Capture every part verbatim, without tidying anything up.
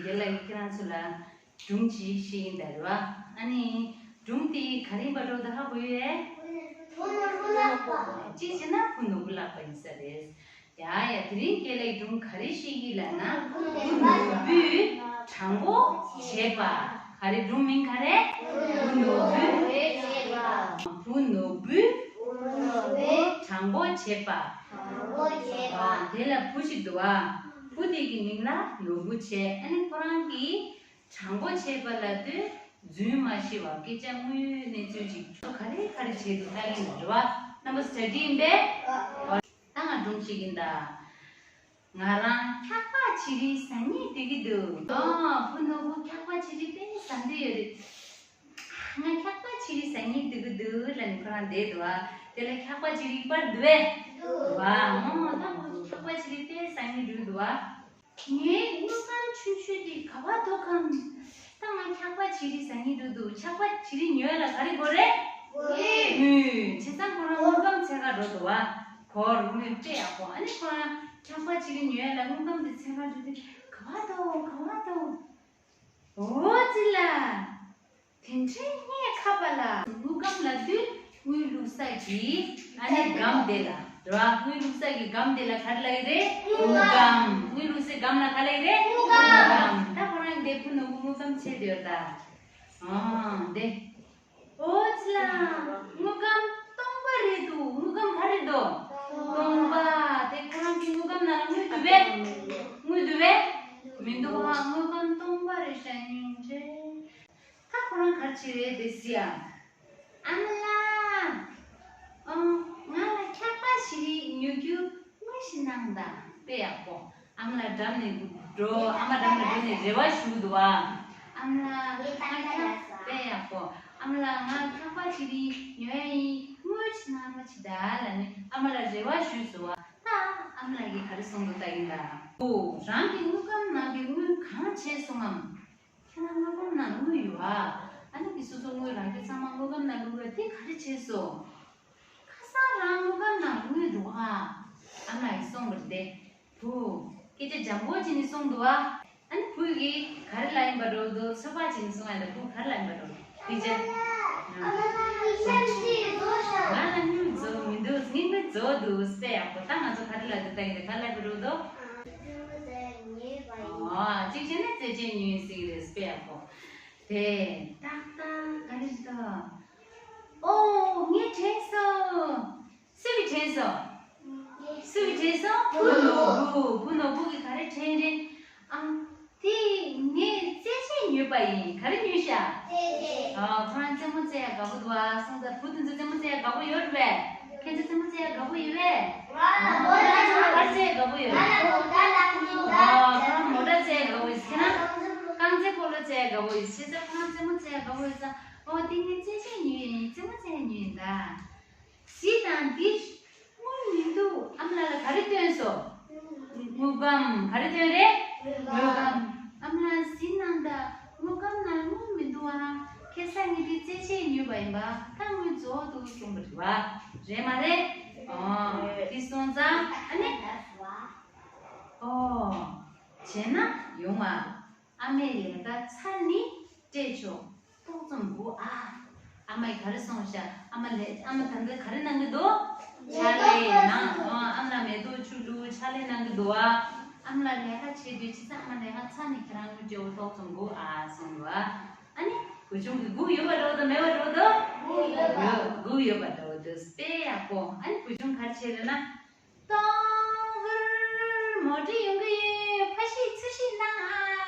དེ་ལ་ཡི་ཁྱེད་རང་ཚོ་ལ་སྒྲུང་ཅིག་བཤད་ཡིན་ད་རེད་བ། ཨ་ནི་སྒྲུང་དེ་ག་རེ་ཡིན་པ་འགྲོ་ད་ཧ་གོ་ཡོད་ཨེ། ཅིག་བྱས་ན་བུ་ནོར་བུ་བརླགས་པ་ཡིན་ས་རེད། ཡ་ཡ། དེ་རིང་ཁྱེད་ལ་སྒྲུང་ག་རེ་བཤད་ཀྱི་ལབ་ན། བུ་ནོར་བུས་དྲང་པོ་བྱས་པ། ག་རེ། སྒྲུང་མིང་ག་རེ། བུ་ནོར་བུས། བུ་ནོར་བུས། དྲང་པོ་བྱས་པ། དྲང་པོ་བྱས་པ། དེ་ལ་བུ་ཞིག་འདུག་བ། བུ་དེ་གི་མིང་ལ་ནོར་བུ་བྱས། ཨ་ནི་ཁོ་རང་གིས་དྲང་པོ་བྱས་པ་ལབ་དུས་རྫུན་མ་བཤད་པ། སྐད་ཆ་དངོས་ཡོད་གནས་ཚུལ་ཅིག་ག་རེ་ག་རེ་བྱས་འདུག་ལྟ་གི་འདུག་རེད་བ། རྣམ་པ་ཚོ་གྲ་སྒྲིག་ཡིན་པས། ད་ང་སྒྲུང་བཤད་ཀྱིན་ད། ང་རང་འཁྱག་པ་བྱི་རིལ་ཟ་སྙིང་འདོད་ཀྱི་འདུག་ཨ། བུ་ནོར་བུ་འཁྱག་པ་བྱི་རིལ་དཔེ་ཟ་འདོད་ཡོད་རེད། ང་འཁྱག་པ་བྱི་རིལ་ཟ་སྙིང་འདོད་ཀྱི་འདུག་ལབ་ནས་ཁོ་རང་བསྡད་འདུག་བ། དེ་ལ་འཁྱག་པ་བྱི་རིལ་པར་འདུག་བས། འདུག་བ། ཨོ། ད་ཁོ་ཚོ་འཁྱག་པ་བྱི་རིལ་དཔེ་ཟ་སྙིང་འདོད་འདུག་བ། ངའི་དངུལ་སྒམ་ཆུང་ཆུང་དེ་ག་པར་འདུག་གམ། ད་ང་འཁྱག་པ་བྱི་རིལ་ཟ་སྙིང་འདོད་འདུག་འཁྱག་པ་བྱི་རིལ་ཉོ་ཡ་ལ་ག་རེ་དགོས་རེད། དངུལ། དངུལ། བྱས་ཙང་ཁོ་རང་དངུལ་སྒམ་འཚོལ་ག་འགྲོ་འདུག་བ། གོར་དངུལ་དཔེ་ཡག་པོ། ཨ་ནི་ཁོ་རང་འཁྱག་པ་བྱི་རིལ་ཉོ་ཡ་ལ་དངུལ་སྒམ་དེ་འཚོལ་ག་འགྲོ་དུས་ག་པར་འདུག་ག་པར་འདུག་འོ་ཙི་ལ། དེ་འདྲའི་སྙད་ཁ་པ་ལ། དངུལ་སྒམ་ལབ་དུས་དངུལ་བླུགས་ས་གི་ཨ་ནི་སྒམ་དེ་ལ། རེད་བ། དངུལ་བླུགས་ས་གི་སྒམ་དེ་ལ་ག་རེ་ལབ་ཀྱི་རེད། དངུལ་སྒམ། དངུལ་བླུགས་སའི་སྒམ་ལ་ག་རེ་ལབ་ཀྱི་རེད། དངུལ་སྒམ། ད་ཁོ་རང་འདི་བུ་ནོར་བུ་དངུལ་སྒམ་འཚོལ་དུ་ཡོད་ད། ཨ། འདི། ཨོ་ཙི་ལ། དངུལ་སྒམ་སྟོང་པ་རེད་འདུག་དངུལ་སྒམ་ག་རེ་འདུག་སྟོང་པ། དེ་ཁོ་རང་གི་དངུལ་སྒམ་ནང་ལ་དངུལ་འདུག་པས། དངུལ་འདུག་པས། མི་འདུག་ཨ། དངུལ་སྒམ་སྟོང་པ་རེད་ཤག་སྙིང་རྗེ། ད་ཁོ་རང་ག་རེ་བྱེད་རེད་དེ་ཟེར་ཡ། ཨ་མ་ལགས། ཨ། ང་ལ་འཁྱག་པ་བྱི་རིལ་ཉོ་རྒྱུ་དངུལ་ཞིག་གནང་དང་། དཔེ་ཡག་པོ། ཨ་མ་ལགས་འགྲམ་ནས་འགྲོ། ཨ་མ་འགྲམ་ནས་འགྲོ་ནས་རེ་བ་ཞུ་འདུག་བ། ཨ་མ་ལགས། ང་འཁྱག་དཔེ་ཡག་པོ། ཨ་མ་ལགས། ང་འཁྱག་པ་བྱི་རིལ་ཉོ་ཡ་ཡིན། དངུལ་ཞིག་གནང་རོགས་བྱེད་དང་ལབ་ནས་ཨ་མ་ལགས་རེ་བ་ཞུས་སོང་བ། ད་ཨ་མ་ལགས་ཀྱིས་ག་རེ་གསུངས་འདུག་ལྟ་གིན་ད། ཨོ། རང་གི་དངུལ་སྒམ་ནང་གི་དངུལ་གང་བྱས་སོང་ངམ། ཁྱེད་རང་དངུལ་སྒམ་ནང་དངུལ་ཡོད་ཨ། ཨ་ནི་གི་སོ་སོ་དངུལ་རག་རྒྱུ་ཚང་མ་དངུལ་སྒམ་ནང་བླུགས་ཡ་དེ་ག་རེ་བྱས་སོང་། ཁ་སང་རང་དངུལ་སྒམ་ནང་དངུལ་འདུག་ཨ། ཨ་མ་ཡིས་གསུངས་པ་རེད་དེ། བུ། སྐད་ཆ་འཇམ་པོ་བྱས་ནས་གསུངས་འདུག་ཨ། ཨ་ནི་བུ་གིས་ག་རེ་ལབ་ཡིན་པ་འདྲ་བོ་འདུག་ཚོད་དཔག་བྱས་ནས་གསུངས་ཡ་ད། བུ་ག་རེ་ལབ་ཡིན་པ་འདྲ་བོ་འདུག་དེ་ཅི། ང་ལ་དངུལ་རྫོགས་མི་འདུག་ངའི་དངུལ་རྫོགས་འདུག་དཔེ་ཡག་པོ། ད་ང་ཚོ་ག་རེ་ལབ་འདུག་ལྟ་ཡིན་ད། ག་རེ་ལབ་པ་འདྲ་བོ་འདུག་ཨ། གཅིག་བྱས་ན་རྩེད་ཆས་ཉོས་ཟེར་གྱི་རེད། དཔེ་ཡག་པོ། དེ་ཏག་ཏག་ག་རེ་ཞིག་ཏོ། ཨོ། ངས་དྲན་སོང་། སུ་གིས་དྲན་སོང་། སུ་གིས་དྲན་སོང་། བུ་ནོར་བུ། བུ་ནོར་བུ་གིས་ག་རེ་དྲན་རེད། ཨ། དེ་ངས་རྩེད་ཆས་ཉོས་པ་ཡིན། ག་རེ་ཉོས་ཤག་རྩེད་ཆས། ཨ། ཁོ་རང་རྩེད་མོ་རྩེ་ཡ་དགའ་པོ་འདུག་ཨ། སོང་ཙང་བུ་དེ་ཚོ་རྩེད་མོ་རྩེ་ཡ་དགའ་པོ་ཡོད་རེད་པས། ཁྱེད་ཚོ་རྩེད་མོ་རྩེ་ཡ་དགའ་པོ་ཡོད་པས། ང་ལ་མོ་ཊ་ཅིག་ག་རེ་རྩེ་ཡ་དགའ་པོ་ཡོད། ང་ལ་མོ་ཊ་རྩེ་ཡ་དགའ་པོ་ཡོད། ཁྱེད་རང་རྐང་རྩེད་སྤོ་ལོ་རྩེ་ཡ་དགའ་པོ་ཡོད། བྱས་ཙང་ཁོ་རང་རྩེད་མོ་རྩེ་ཡ་དགའ་པོ་ཡོད་ཙང་། ཨོ། དེ་ངས་རྩེད་ཆས་ཉོས་ཡིན། རྩེད་མོ་རྩེ་ཡ་ཉོས་ཡིན་ད། གཟིགས་དང་། འདིར་དངུལ་མི་འདུག་ཨ་མ་ལགས་ལ་ག་རེ་སྟོན་སོང་། དངུལ་སྒམ། ག་རེ་སྟོན་རེད། དངུལ་སྒམ། ཨ་མ་ལགས་གཟིགས་གནང་དང་། དངུལ་སྒམ་ནང་དངུལ་མི་འདུག་ཨ། ཁ་སང་ངས་འདི་རྩེད་ཆས་ཉོས་པ་ཡིན་པ། ད་དངུལ་རྫོགས་འདུག་གསུངས་པ་རེད་བ། རེད་མ་རེད། ཨོ། དེ་སོང་ཙང་ཨ་ནི། ཨོ། བྱས་ན་ཡོང་ཨ། ཨ་མས་ལས་ཀ་ཚར་ནས་སྤྲད་ཆོག་ཏོག་ཙམ་སྒུག་ཨ། ཨ་མས་ག་རེ་གསུངས་ཤག་ཨ་མ་ལས། ཨ་མ་ད་ལྟ་ག་རེ་གནང་གི་འདུག་ཕྱག་ལས་གནང་། ཨ། ཨ་མ་ལ་མེ་ཏོག་ཆུ་བླུགས། ཕྱག་ལས་གནང་གི་འདུག་ཨ། ཨ་མ་ལ་ལས་ཀ་བྱེད་དུས། བྱས་ཙང་ཨ་མ་ལས་ཀ་ཚར་ནས་ཁྱེད་རང་དངུལ་སྤྲད་འོ། ཏོག་ཙམ་སྒུག་ཨ་གསུངས་འདུག་ཨ། ཨ་ནི་བུ་ཆུང་གིས་སྒུག་ཡོད་པ་འདྲ་བོ་འདུག་མེད་པ་འདྲ་བོ་འདུག་སྒུག་ཡོད་པ། སྒུག་ཡོད་པ་འདྲ་བོ་འདུག་དཔེ་ཡག་པོ། ཨ་ནི་བུ་ཆུང་ག་རེ་བྱས་རེད་ན། ཏོང་ཧུར། མོ་ཊ་ཡོང་གི་ཡོད། ཕ་གཞིས་ཚུར་གཤེགས་གནང་ཨ་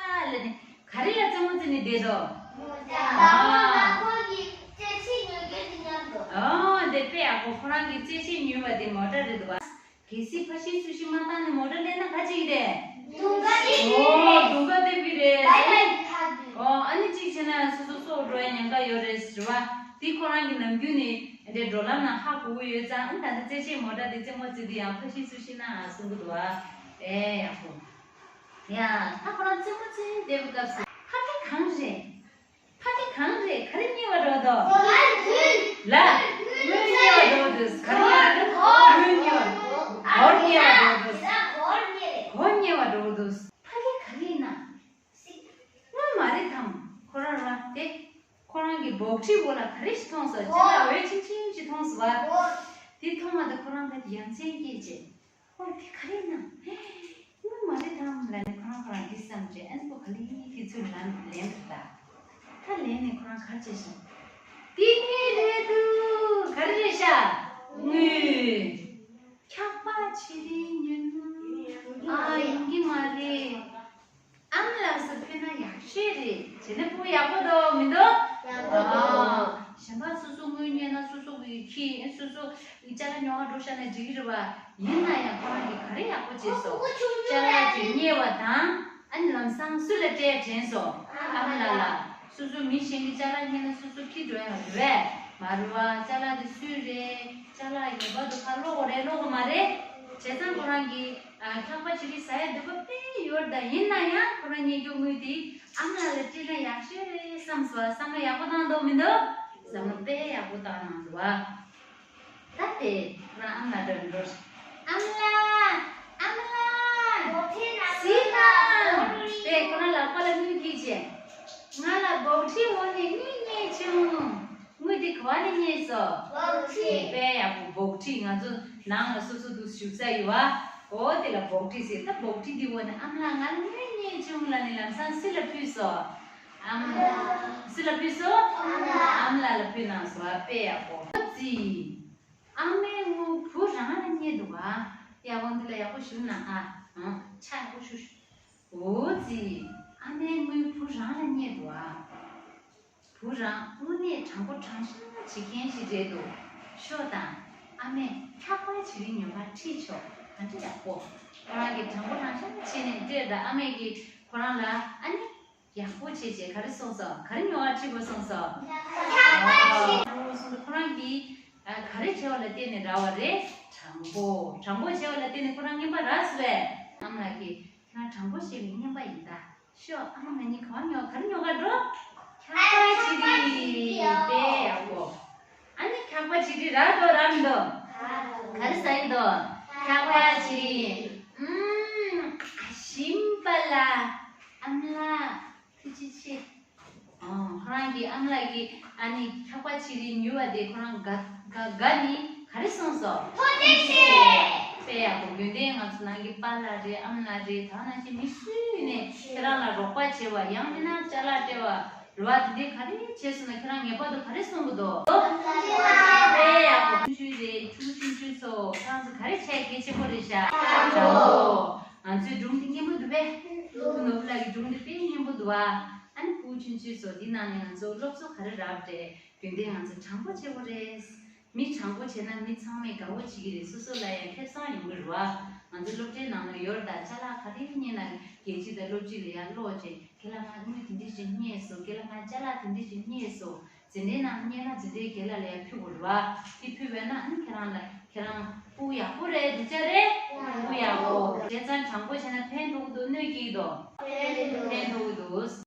ལབ་ནས་ག་རེ་ལ་རྩེད་མོ་རྩེ་ནས་བསྡད་འདུག་མོ་ཊ། ཨ། ཁོ་གིས་རྩེད་ཆས་ཉོ་རྒྱུ་དེ་མཉམ་དུ། ཨོ། འདི་དཔེ་ཡག་པོ། ཁོ་རང་གིས་རྩེད་ཆས་ཉོས་པ་དེ་མོ་ཊ་རེད་འདུག་བ། གལ་སྲིད་ཕ་གཞིས་ཚུར་གཤེགས་མ་བཏང་ནས་མོ་ཊ་སླེབས་ན་ག་བྱེད་ཀྱི་རེད། དུང་དཀར་སྟེར་གྱི་ཨོ། རེད། དུང་དཀར་སྟེར་གྱི་རེད། ལ་ལ་ཡི་ཐག་རྒྱུ། ཨོ། ཨ་ནི་གཅིག་བྱས་ན་སོ་སོ་སྲོག་འགྲོ་ཡ་ཉེན་ཁ་ཡོད་རེད་ཟེར་བ། དེ་ཁོ་རང་གིས་ནམ་རྒྱུན་ནས་འདྲེ་འགྲོ་ལམ་ནང་ཧ་གོ་གི་ཡོད་ཙང་། ཨ་ནི་ད་ལྟ་རྩེད་ཆས་མོ་ཊ་དེ་རྩེད་མོ་རྩེ་དུས་ཡང་ཕ་གཞིས་ཚུར་གཤེགས་གནང་ཨ་གསུང་གི་འདུག་བ། ཨེ་ཡག་པོ། ཡ། ད་ཁོ་རང་རྩེད་མོ་རྩེ་བསྡད་པའི་སྐབས་སུ་ཕ་གི་གང་རེད། ཕ་གི་གང་རེད། ག་རེ་རྙེད་པ་འདྲ་བོ་འདུག་ལ། དངུལ་རྙེད་པ་འདྲ་བོ་འདུག་ག་རེ་རྙེད་པ་འདུག་དངུལ་རྙེད་པ། གོར་རྙེད་པ་འདྲ་བོ་འདུག་གོར་རྙེད་པ་འདྲ་བོ་འདུག་ཕ་གི་ག་རེ་ཡིན་ན། ཁོ་རང་གི་འབོལ་ཁྲིའི་འོག་ལ་ག་རེ་ཞིག་མཐོང་སོང་། ཅ་ལག་འོད་ཆེམ་ཆེམ་ཞིག་མཐོང་སོང་བ། དེ་མཐོང་བ་དང་ཁོ་རང་ད་ཡ་མཚན་སྐྱེས་བྱས། ཨོ་དེ་ག་རེ་ན། དངུལ་མ་རེད་དམ་ལབ་ནས་ཁོ་རང་ཁོ་རང་འདི་བསམ་བྱས། ཨ་ནི་ཁོ་ག་ལེ་དེ་ཚུར་ལན་ལེན་པ་ད། ད་ལེན་ནས་ཁོ་རང་ག་རེ་བྱས་ཤག་དེ་ནས་རེད་འདུག་ག་རེ་རེད་ཤག་དངུལ། འཁྱག་པ་བྱི་རིལ་ཉོས་ན། ཨ་ཡོང་གི་མ་རེད། ཨ་མ་ལགས་སུ་ཕུལ་ན་ཡག་ཤོས་རེད། བྱས་ན་ཕྲུ་གུ་ཡག་པོ་འདུག་མི་འདུག་ཡག་པོ་འདུག་ཨ། གཞན་པ་སོ་སོ་དངུལ་རྙེད་ན་སོ་སོ་གིས་ཁྱེར། སོ་སོ་གི་ཅ་ལག་ཉོ་ག་འགྲོ་ཤག་ན་འགྲིག་གི་རེད་བ། ཡིན་ན་ཡང་ཁོ་རང་གིས་ག་རེ་ཡག་པོ་བྱས་སོང་། ཅ་ལག་དེ་རྙེད་པ་དང་། ཨ་ནི་ལམ་སང་སུ་ལ་སྤྲད་དྲན་སོང་། ཨ་མ་ལགས་ལ། སོ་སོ་མི་གཞན་གྱི་ཅ་ལག་རྙེད་ན་སོ་སོ་ཁྱེར་འགྲོ་ཡག་རེད་བས། མ་རེད་བ། ཅ་ལག་དེ་སུའི་རེད། ཅ་ལག་ངེས་པར་དུ་ཕར་སློག་དགོས་རེད་སློག་དགོས་མ་རེད། བྱས་ཙང་ཁོ་རང་གིས་ཨ་འཁྱག་པ་བྱི་རིལ་ཟ་ཡག་འདོད་པ་དཔེ་ཡོད་རེད། ད་ཡིན་ན་ཡང་ཁོ་རང་རྙེད་རྒྱུ་དངུལ་དེ་ཨ་མ་ལགས་ལ་སྤྲད་ན་ཡག་ཤོས་རེད་བསམ་སོང་། བསམ་བློ་ཡག་པོ་བཏང་འདུག་མི་འདུག་བསམ་བློ་དཔེ་ཡག་པོ་བཏང་གནང་འདུག་བ། ད་དེ་ཁོ་རང་ཨ་མ་ལགས་འགྲོ་འགྲོ། ཨ་མ་ལགས། ཨ་མ་ལགས། གཟིགས་དང་། དེ་ཁོ་རང་ལག་པ་ལ་དངུལ་འཁྱེར་བྱས། ང་ལ་འབོལ་ཁྲིའི་འོག་ནས་དངུལ་རྙེད་བྱུང་། དངུལ་དེ་ག་བ་ནས་རྙེད་སོང་། འབོལ་ཁྲི། དཔེ་ཡག་པོ། འབོལ་ཁྲི། ང་ཚོ་ནང་ལ་སོ་སོ་འདུག་བཞུགས་ས་ཡོད་བ། འོ་དེ་ལ་འབོལ་ཁྲི་ཟེར། ད་འབོལ་ཁྲི་འདི་འོག་ནས་ཨ་མ་ལགས་ང་ལ་དངུལ་རྙེད་བྱུང་ལབ་ནས་ལམ་སང་སུ་ལ་ཕུལ་སོང་། ཨ་མ། སུ་ལ་ཕུལ་སོང་། ཨ་མ་ལགས་ལ་ཕུལ་གནང་སོང་བ། དཔེ་ཡག་པོ། འོ་ཙི། ཨ་མའི་དངུལ་བུ་རང་ལ་རྙེད་འདུག་བ། ཡག་པོ་འདི་ལ་ཡག་པོ་ཞུ་ན་ཨ། ཨང་། ཆ་ཡག་པོ་ཞུ་ཞུ། འོ་ཙི། ཨ་མའི་དངུལ་བུ་རང་ལ་རྙེད་འདུག་བ། བུ་རང་དངོས་གནས་དྲང་པོ་དྲང་བཞག་བྱེད་མཁན་ཞིག་རེད་འདུག་ཤོག་དང་། ཨ་མས་འཁྱག་པ་བྱི་རིལ་ཉོ་གར་ཁྲིད་ཆོག་ག་འདྲ་ཡག་པོ། ཁོ་རང་གིས་དྲང་པོ་དྲང་བཞག་བྱས་ནས་སྤྲད། ད་ཨ་མས་ཀྱིས་ཁོ་རང་ལ་ཨ་ནི། ཡག་པོ་བྱས་བྱས་ག་རེ་གསུངས་སོང་། ག་རེ་ཉོ་བར་ཁྲིད་དགོས་གསུངས་སོང་། འཁྱག་པ་བྱི་རིལ། ཨ་གསུངས་སོང་། ཁོ་རང་གིས་ཨ་ག་རེ་བྱས་པ་ལ་བརྟེན་ནས་རག་པ་རེད། དྲང་པོ། དྲང་པོ་བྱས་པ་ལ་བརྟེན་ནས་ཁོ་རང་རྔན་པ་རག་སོང་བས། ཨ་མ་ལགས་ཀྱིས་ཁྱེད་རང་དྲང་པོ་བྱས་པའི་རྔན་པ་ཡིན་ད། ཤོག་ཨ་མ་ང་གཉིས་ག་པར་ཉོ། ག་རེ་ཉོ་གར་འགྲོ། འཁྱག་པ་བྱི་རིལ། དཔེ་ཡག་པོ། ཨ་ནི་འཁྱག་པ་བྱི་རིལ་རག་འདུག་རག་མི་འདུག་ག་རེ་ཟ་གི་འདུག་འཁྱག་པ་བྱི་རིལ། ཨུམ། ཨ་ཞིམ་པ་ལ། ཨ་མ་ལགས། ཐུགས་རྗེ་ཆེ། ཨོ། ཁོ་རང་གིས་ཨ་མ་ལགས་ཀྱིས་ཨ་ནི་འཁྱག་པ་བྱི་རིལ་ཉོས་པ་དེ་ཁོ་རང་དགའ་དགའ་དགའ་ནས་ག་རེ་གསུངས་སོང་། ཐུགས་རྗེ་ཆེ། དཔེ་ཡག་པོ། རྒྱུན་ལྡན་ང་ཚོ་ནང་གི་པཱ་ལགས་རེད། ཨ་མ་ལགས་རེད། ད་ནང་བཞིན་མི་སུ་ཡིན་ནས་ཁྱེད་རང་ལ་རོགས་པ་བྱས་པ། ཡང་མིན་ན་ཅ་ལག་སྤྲད་པ། རེད་བ། དེ་འདྲའི་ག་རེ་བྱས་སོང་ན་ཁྱེད་རང་ངེས་པར་དུ་ག་རེ་གསུང་གི་འདུག་དཔེ་ཡག་པོ། ཆུང་ཆུང་རེད། ཕྲུ་གུ་ཆུང་ཆུང་ཚོ་ཁྱེད་རང་ཚོ་ག་རེ་བྱས་གལ་ཆེན་པོ་རེད་ཤག་དྲང་པོ། ང་ཚོའི་སྒྲུང་འདི་སྙན་པོ་འདུག་པས། ཕྲུ་གུ་ནོར་བུ་ལགས་ཀྱི་སྒྲུང་འདི་དཔེ་སྙན་པོ་འདུག་ཨ། ཨ་ནི་ཕྲུ་གུ་ཆུང་ཆུང་ཚོ་འདི་ནང་ནས་ང་ཚོ་སློབ་གསོ་ག་རེ་རག་པ་རེད། རྒྱུན་ལྡན་ང་ཚོ་དྲང་པོ་བྱེད་དགོས་རེད། མི་དྲང་པོ་བྱས་ན་མི་ཚང་མས་དགའ་པོ་བྱེད་ཀྱི་རེད། སོ་སོ་ལ་ཡང་ཁེ་བཟང་ཡོང་གི་རེད་བ། ང་ཚོ་སློབ་གྲྭའི་ནང་ལ་ཡོད་རེད་ད། ཅ་ལག་ག་རེ་རྙེད་ན་རྒྱལ་སྤྱི་དང་སློབ་སྤྱི་ལ་ཡང་ཀློག་བྱས། རྒན་ལགས་ང་དངུལ་དེ་འདྲ་ཞིག་རྙེད་སོང་། རྒན་ལགས་ང་ཅ་ལག་དེ་འདྲ་ཞིག་རྙེད་སོང་། འཛིན་གྲྭའི་ནང་རྙེད་ན་འཛིན་གྲྭའི་རྒན་ལགས་ལ་ཡང་ཕུལ་དགོས་རེད་བ། དེ་ཕུལ་བས་ན་ཨ་ནི་ཁྱེད་རང་ལ་ཁྱེད་རང་ཕྲུ་གུ་ཡག་པོ་རེད། སྡུག་ཅག་རེད། ཕྲུ་གུ་ཡག་པོ། བྱས་ཙང་དྲང་པོ་བྱས་ན་ཕན་ཐོགས་ཀྱི་འདུག་གནོད་སྐྱེལ་གྱི་འདུག་ཕན་ཐོགས་ཀྱི་འདུག